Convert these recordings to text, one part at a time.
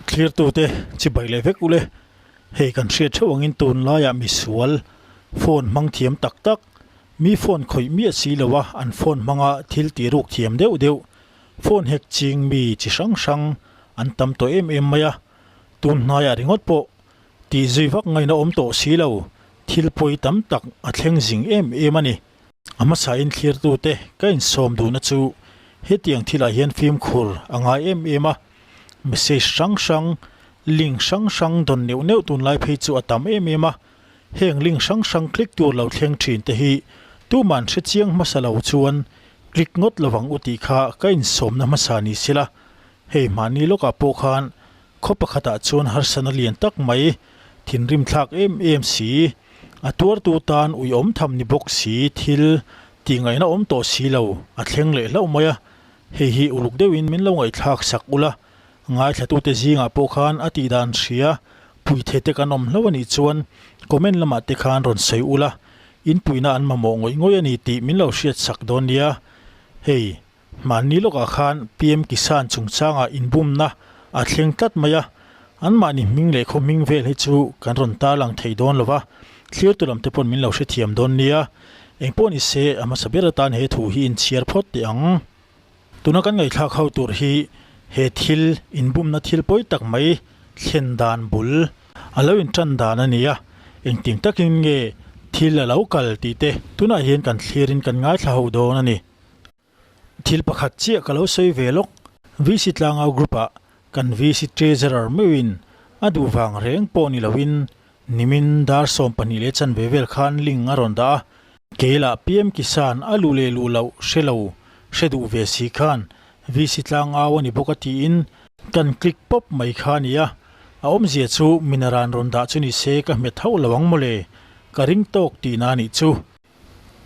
Thlirtute chibai leh vek ule, hei kan hriat theuh angin tunlaiah misual phone hmang thiam tak tak, mi phone khawih miah si lo a an phone hmanga thil tih ruk thiam deuh deuh, phone hack ching mi chi hrang hrang an tam tawh em em mai a, tun hnaiah ringawt pawh tih zui vak ngaihna awm tawh si lo, thil pawi tam tak a thleng zing em em a ni. A hmasain thlirtute ka insawm duhna chu hetiang thilah hian fimkhur a ngai em em a, message hrang hrang, link hrang hrang dawn neuh neuh tunlai phei chu a tam em em a, heng link hrang hrang click tur lo thleng thin te hi tuman hre chiang hmasa lo chuan click ngawt lovang u tih kha ka insawmna hmasa ni sela, hei hmahni lawkah pawh khan khaw pakhatah chuan harsatna lian tak mai thinrim thlak em em si. A tuartu tan uiawm tham ni bawk si thil tih ngaihna awm tawh si lo a thleng leh hlauh mai a, hei hi uluk deuhin min lo ngaihthlak sak ula, ngaithlatute zingah pawh khan a tih dan hria puithe te kan awm hlauh a nih chuan comment lamah te khan rawn sawi ula, in puihna an mamawh ngawih ngawih a ni tih min lo hriat sak dawn nia. Hei, Mahni lawkah khan PM Kisan chungchangah inbumna a thleng tlat mai a, anmahni hming leh khaw hming vel hi chu kan rawn tarlang thei dawn lo va, thlirtu lam te pawn min lo hrethiam dawn nia. Engpawh ni se, a hmasa ber atan he thu hi inchhiar phawt teh ang. Tuna kan ngaihthlak ho tur hi he thil inbumna thil pawi tak mai thlen dan bul a lo intan dan a ni a, engtin takin nge thil a lo kal tih te tunah hian kan thlirin kan ngaithla ho dawn a ni. Thil pakhat chiah ka lo sawi ve lawk, VC Tlangau Group ah kan VC Treasurer meuhin a duh vang reng pawh ni loin nimin dar 12 leh chanve vel khan link a rawn dah a, keilah PM Kisan a luh leh luh loh hre lo hre duh ve si khan VC Tlangau a ni bawk a tiin kan click pawp mai kha a ni a, a awmzia chu minaran rawn dah chu ni se ka hmet hauh lo ang mawle, ka ring tawk tihna a nih chu.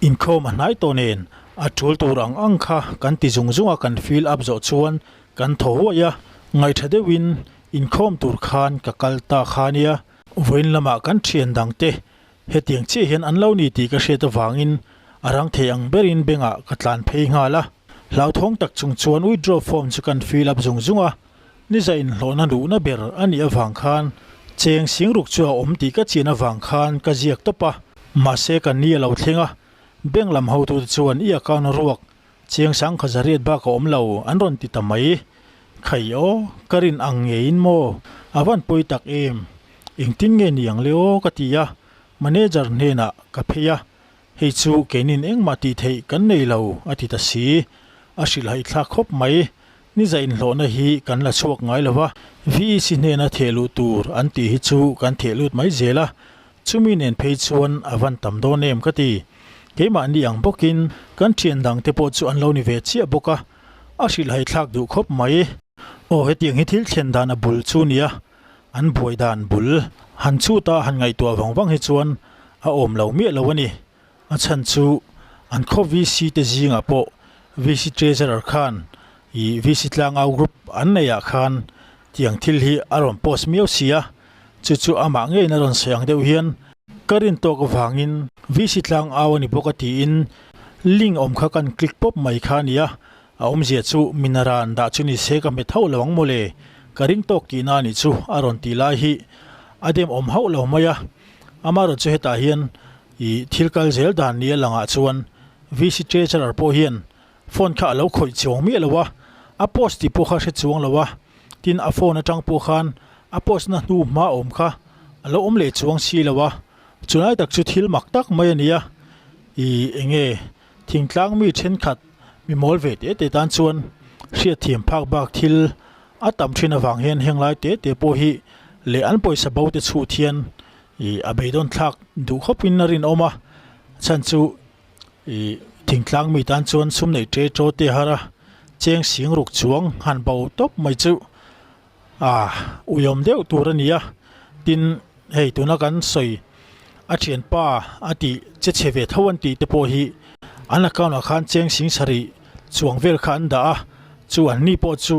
Inkhawm a hnai tawh nen a tul tur ang ang kha kan ti zung zung a kan fill up zawh chuan kan thaw huai a, ngaihṭha deuhin inkhawm tur khan ka kal ta kha nia. Vawiin lamah kan ṭhian dang te hetiang chiah hian an lo ni tih ka hriat avangin a rang thei ang berin bengah ka tlan phei nghal a, hlauthawng tak chung chuan withdraw form chu kan fill up zung zung a, Niza inhlawhna luhna ber a nih avang khan cheng singruk chu a awm tih ka chian avang khan ka ziak tawp a, mahse ka ni a lo thleng a, bank lam hotute chuan i account ruak cheng sangkha zariat bak a awm lo an rawn ti ta mai. Khai aw, ka rin ang ngeiin maw? A van pawi tak em? Engtin nge ni ang le aw ka ti a, manager hnenah ka phei a, hei chu keinin engmah tih theih kan nei lo a ti ta si, a hrilhhaih thlak khawp mai. Niza inhlawhna hi kan la chhuak ngai lo va, VEC hnena theh luh tur an tih hi chu kan theh lut mai zel a, chumi nen phei chuan a van tam dawn em ka ti. Keimahni ang bawkin kan thian dangte pawh chu an lo ni ve chiah bawk a, a hrilhhai thlak duh khawp mai. Aw hetiang hi thil thlen dan a bul chu nia, an buai dan bul han chhuta han ngaihtuah vang vang hi chuan a awm lo miah lo a ni. A chhan chu an khaw VC te zingah pawh VC Treasurer khan ih VC Tlangau Group an neih ah khan tiang thil hi a rawn post miau si a, chu chu amah ngeiin a rawn sawi ang deuh hian ka rin tawk avangin VC Tlangau a ni bawk a tiin link awm kha kan click pawp mai kha a ni a, a awmzia chu minaran dah chu ni se ka hmet hauh lo ang mawle, ka ring tawk tihna a nih chu a rawn tih lai hi a dem awm hauh lo mai a, amaherawhchu chu hetah hian Ih, thil kal zel dan nia langah chuan VC Treasurer pawh hian phone kha a lo khawih chuang miah lo a, a post tih pawh kha a hre chuang lo a, tin a phone atang pawh khan a post na hnu hma awm kha a lo awm leh chuang si lo a, chulai tak chu thil mak tak mai a ni a, ih eng nge thingtlang mi thenkhat mi mawl ve te te tan chuan hriatthiam phak bak thil a tam thin avang hian heng lai te te pawh hi leh an pawisa bo te chhut hian Ih a beidawn thlak duh khawpin a rinawm a, chhan chu ih thingtlang mi tan chuan sum neih ṭe ṭaw te har a, cheng sing ruk chuang han bo tawp mai chu ah uiawm deuh tur a ni a, tin hei tuna kan sawi a thianpa a tih che chhe ve tho an tih te pawh hi an account ah khan cheng sing sarih chuang vel kha an dah a, chu an ni pawh chu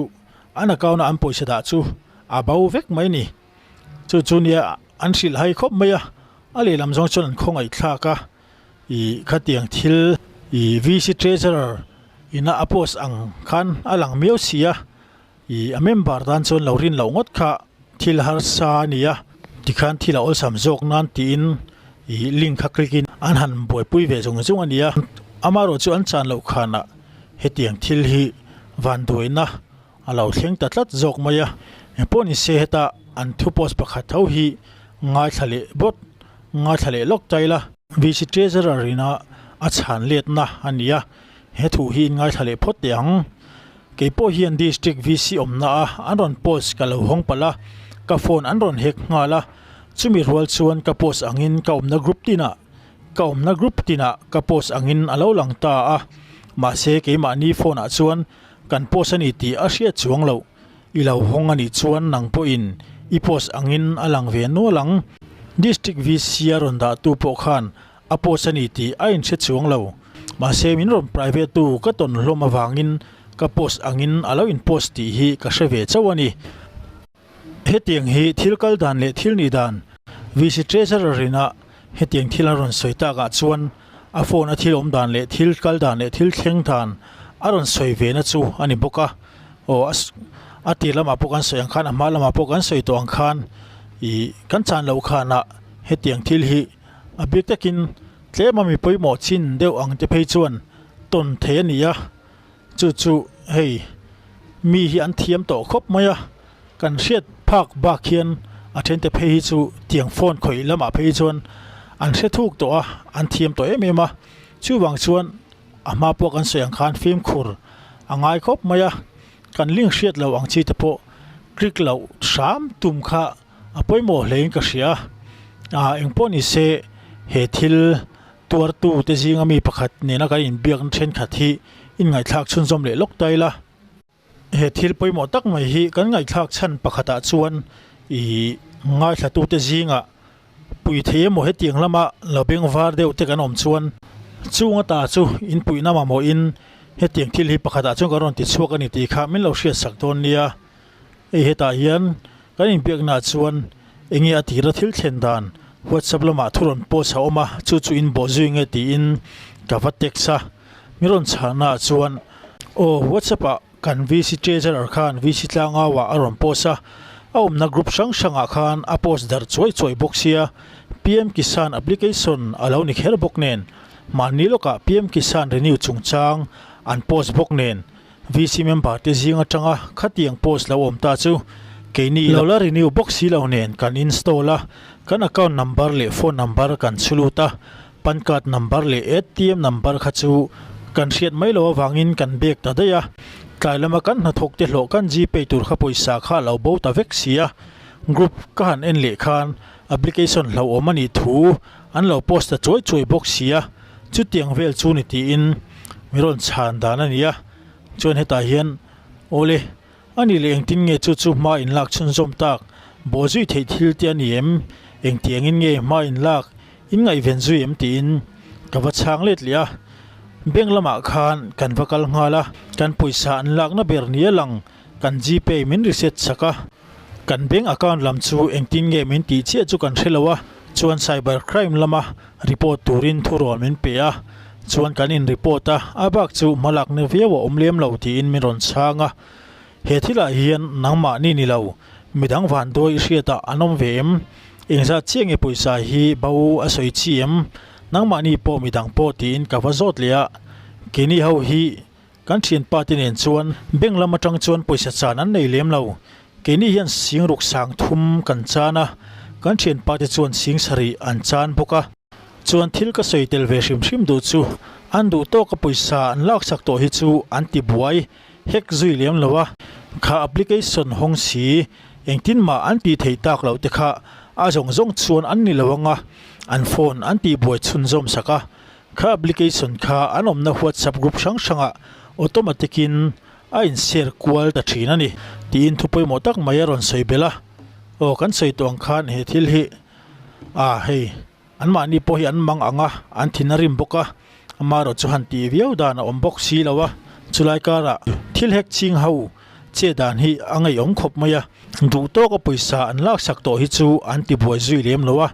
an account a an pawisa dah chu a bo vek mai a ni. Chu chu nia an hrilh hai khawp mai a, a lehlam zawng chuan an khawngaih thlak a, ih khatiang thil ih VC Treasurer ina a post ang khan a lang miau si a, ih a member tan chuan lo rin loh ngawt kha Thil harsa a ni a, tikhan thil a awlsam zawk nan tiin ih link kha click in an han buaipui ve zung zung a ni a. Amaherawh chu an chan loh khanah hetiang thil hi vanduaina a lo thleng ta tlat zawk mai a. Engpawh ni se heta an thu post pakhat tho hi ngaithla leh bawt ngaithla leh lawk ta ila. VC Treasurer ina a chhan letna a ni a, he thu hi in ngaithla leh phawt teh ang. Kei pawh hian District VC awmna a an rawn post ka lo hawng palh a, ka phone an rawn hack nghal a, chumi rual chuan ka post angin ka awmna group tinah ka awmna group tinah ka post angin a lo lang ta a, mahse keimahni phone ah chuan kan post a ni tih a hriat chuang loh, i lo hawng a nih chuan nang pawhin i post angin a lang ve nual ang. District VC a rawn dahtu pawh khan A post a ni tih a inhre chuang lo. Mahse min rawn private tu ka tawn hlawm avangin ka post angin a lo in post tih hi ka hre ve chauh a ni. Hetiang hi thil kal dan leh thil nih dan VC Treasurer ina hetiang thil a rawn sawi takah chuan a phone a thil awm dan leh thil kal dan leh thil thleng dan a rawn sawi ve na chu a ni bawk a. Aw a tir lamah pawh kan sawi ang khan a hma lamah pawh kan sawi tawh ang khan ih kan chan loh khanah hetiang thil hi A bik takin tlem a mi pawimawh chin deuh ang te phei chuan tawn thei a ni a, chu chu hei mi hi an thiam tawh khawp mai a, kan hriat phak bak hian a thente phei hi chu tiang phone khawih lamah phei hi chuan an hre thuk tawh a, an thiam tawh em em a, chuvang chuan a hma pawh kan sawi ang khan fimkhur a ngai khawp mai a, kan link hriat loh ang chi te pawh click loh hram tum kha. A pawimawh hlein ka hria a, engpawh ni se he thil tuartu te zinga mi pakhat nena kan inbiakna thenkhat hi inngaihthlak chhunzawm leh lawk ta ila. He thil pawimawh tak mai hi kan ngaihthlak chhan pakhatah chuan ih ngaithlatute zingah pui thei emaw hetiang lama lo beng var deuh te kan awm chuan chung ata chu inpuihna mamawhin hetiang thil hi pakhatah chuan kan rawn ti chhuak a ni tih kha min lo hriatsak dawn nia. Hei hetah hian kan inbiaknaah chuan enge a tira thil thlen dan WhatsApp lamah thu rawn post a awm a, chu chu in bawh zui nge tiin ka va text a, mi rawn chhahnaah chuan aw WhatsApp ah kan VC Treasurer khan VC Tlangau ah a rawn post a, a awmna group hrang hrangah khan a post darh chuai chuai bawk sia, PM Kisan application a lo ni kher bawk nen mahni lawkah PM Kisan renew chungchang an post bawk nen VC member te zing atanga khatiang post lo awm ta chu keini lo la renew bawk si lo nen kan install a, kan account number leh phone number kan chhu lut a, pan card number leh atm number kha chu kan hriat mai lo avangin kan bek ta daih a, tlai lama kan hnathawk te hlawh kan gpay tur kha pawisa kha a lo bo ta vek si a, group ka han en leh khan application hlauhawm a nih thu an lo post ta chuai chuai bawk si a. Chutiang vel chu ni tiin mi rawn chhan dan a ni a, chuan hetah hian awle a ni leh engtin nge chu chu hma in lak chhunzawm tak bawh zui theih thil te a ni em, engtiangin nge hma in lak in ngaihven zui em tiin ka va chhang let leh a, bank lamah khan kan va kal nghal a, kan pawisa an lakna ber ni a lang kan gpay min reset chak a. Kan bank account lam chu engtin nge min tih chiah chu kan hre lo a, chuan cyber crime lama report turin thurawn min pe a, chuan kan in report a, a bak chu hmalakna viau a awm lem lo tiin min rawn chhang a. He thilah hian nangmahni ni lo, midang vanduai i hriatah an awm ve em? Engzat chiah nge pawisa hi bo a sawi chi em? Nangmahni pawh midang pawh tiin ka va zawt leh a, keini ho hi Kan thianpa te nen chuan bank lam atang chuan pawisa chan an nei lem lo. Keini hian sing ruk sang thum kan chan a, kan thianpa te chuan sing sarih an chan bawk a. Chuan thil ka sawi tel ve hrim hrim duh chu an duh tawka pawisa an laksak tawh hi chu an ti buai hek zui lem lo a, kha application hawng si engtin mah an tih theih tak loh te kha a zawng zawng chuan an ni lo anga an phone an tih buai chhunzawm sak a. Kha application kha an awmna WhatsApp group hrang hrangah automatic in a in share kual ta thin a ni tiin thu pawimawh tak mai a rawn sawi belh a. Aw kan sawi tawh ang khan he thil hi ah hei anmahni pawh hi an mang ang a, an thin a rim bawk a, amaherawh chu han tih viau dan a awm bawk si lo a, chulai karah thil hek ching ho che dan hi a ngeiawm khawp mai a, duh tawka pawisa an laksak tawh hi chu an ti buai zui lem lo a,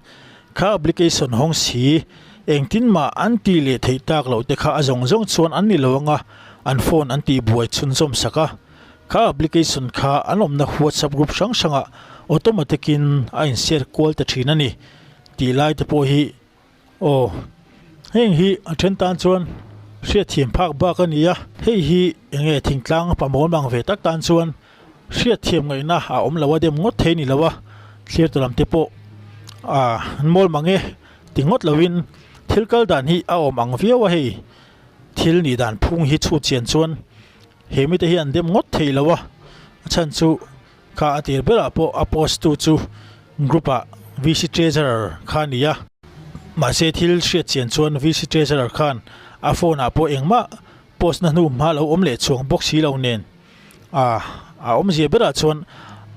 Kha application hawng si, engtin mah an tih leh theih tak loh te kha a zawng zawng chuan an ni lo anga, an phone an tih buai chhunzawm sak a. Kha application kha an awmna WhatsApp group hrang hrangah automatic in a in share kual ta thin a ni tih lai te pawh hi aw heng hi a then tan chuan hriatthiam phak bak a ni a, hei hi enge thingtlang pamawl mang ve tak tan chuan hriatthiam ngaihna a awm lo a dem ngawt thei ni lo a, thlir tu lam te pawh ah an mawl mang e ti ngawt lo in thil kal dan hi a awm ang viau a hei thil nih dan phung hi chhut chian chuan. He mite hi an dem ngawt thei lo a, a chhan chu kha a tir berah pawh a post tu chu group ah VC Treasurer kha a ni a, mahse thil hriat chian chuan VC Treasurer khan a phone ah pawh engmah post na hnu hma lo awm leh chhuang bawk si lo nen a a awmzia berah chuan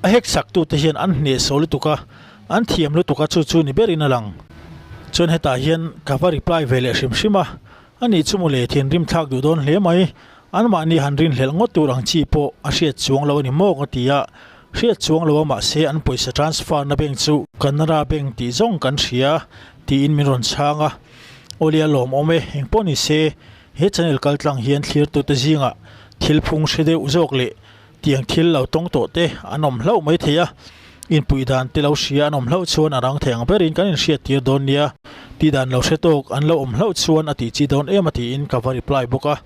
a hack sak tute hian an hnehsawh lutuk a, an thiam lutuk a chu chu ni berin a lang. Chuan hetah hian ka va reply ve leh hrim hrim a, A nih chu mawle thinrim thlak duh dawn hle mai. Anmahni han rinhlelh ngawt tur ang chi pawh a hriat chuang lo a ni maw ka ti a. Hriat chuang lo a mahse an pawisa transfer na bank chu Canara bank tih zawng kan hria tiin min rawn chhang a. Awle a lawmawm e, engpawh ni se he channel kaltlang hian thlirtute zingah thil phung hre deuh zawk leh Tiang thil lo tawng tawh te an awm hlauh mai thei a, inpuih dan te lo hria an awm hlauh chuan a rang thei ang berin kan inhriat tir dawn nia. Tih dan lo hre tawk an lo awm hlauh chuan a tih chi dawn em a tiin ka va reply bawk a.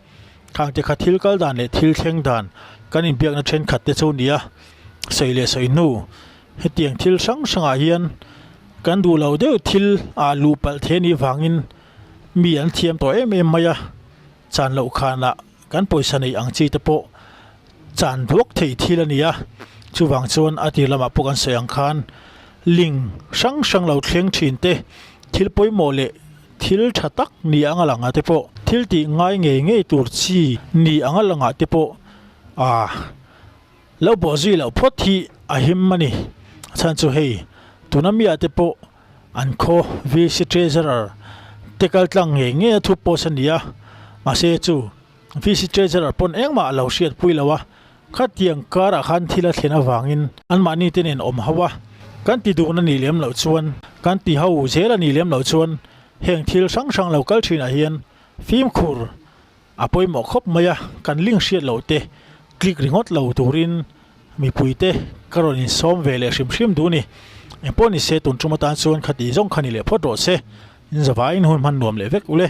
Khang te kha thil kal dan leh thil thleng dan kan inbiakna thenkhat te chu nia sawi leh sawi hnu. Hetiang thil hrang hrangah hian kan duh lo deuh thil ah luh palh thei a nih vangin mi an thiam tawh em em mai a, chan loh khanah kan pawisa neih ang chi te pawh chan duak thei thil a ni a, chuvang chuan a tir lamah pawh kan sawi ang khan link hrang hrang lo thleng thin te, thil pawimawh leh thil tha tak ni anga langah te pawh thil tih ngai ngei ngei tur chi ni anga langah te pawh ah lo bawh zui loh phawt hi a him a ni. A chhan chu hei tuna miah te pawh an khaw VC Treasurer te kal tlang ngei ngei a thu post a ni a, mahse chu VC Treasurer pawn engmah a lo hriatpui lo a, khatiang karah khan thil a thlen avangin anmahni te nen awm ho a, kan ti dun a nih lem loh chuan, kan ti ho zel a nih lem loh chuan heng thil hrang hrang lo kal thinah hian fimkhur a pawimawh khawp mai a, kan link hriat loh te click ringawt lo turin mipui te ka rawn insawm ve leh hrim hrim duh a ni. Engpawh ni se tun tum atan chuan khati zawng kha ni leh phawt rawh se, in zavaiin hun hman nuam leh vek ule.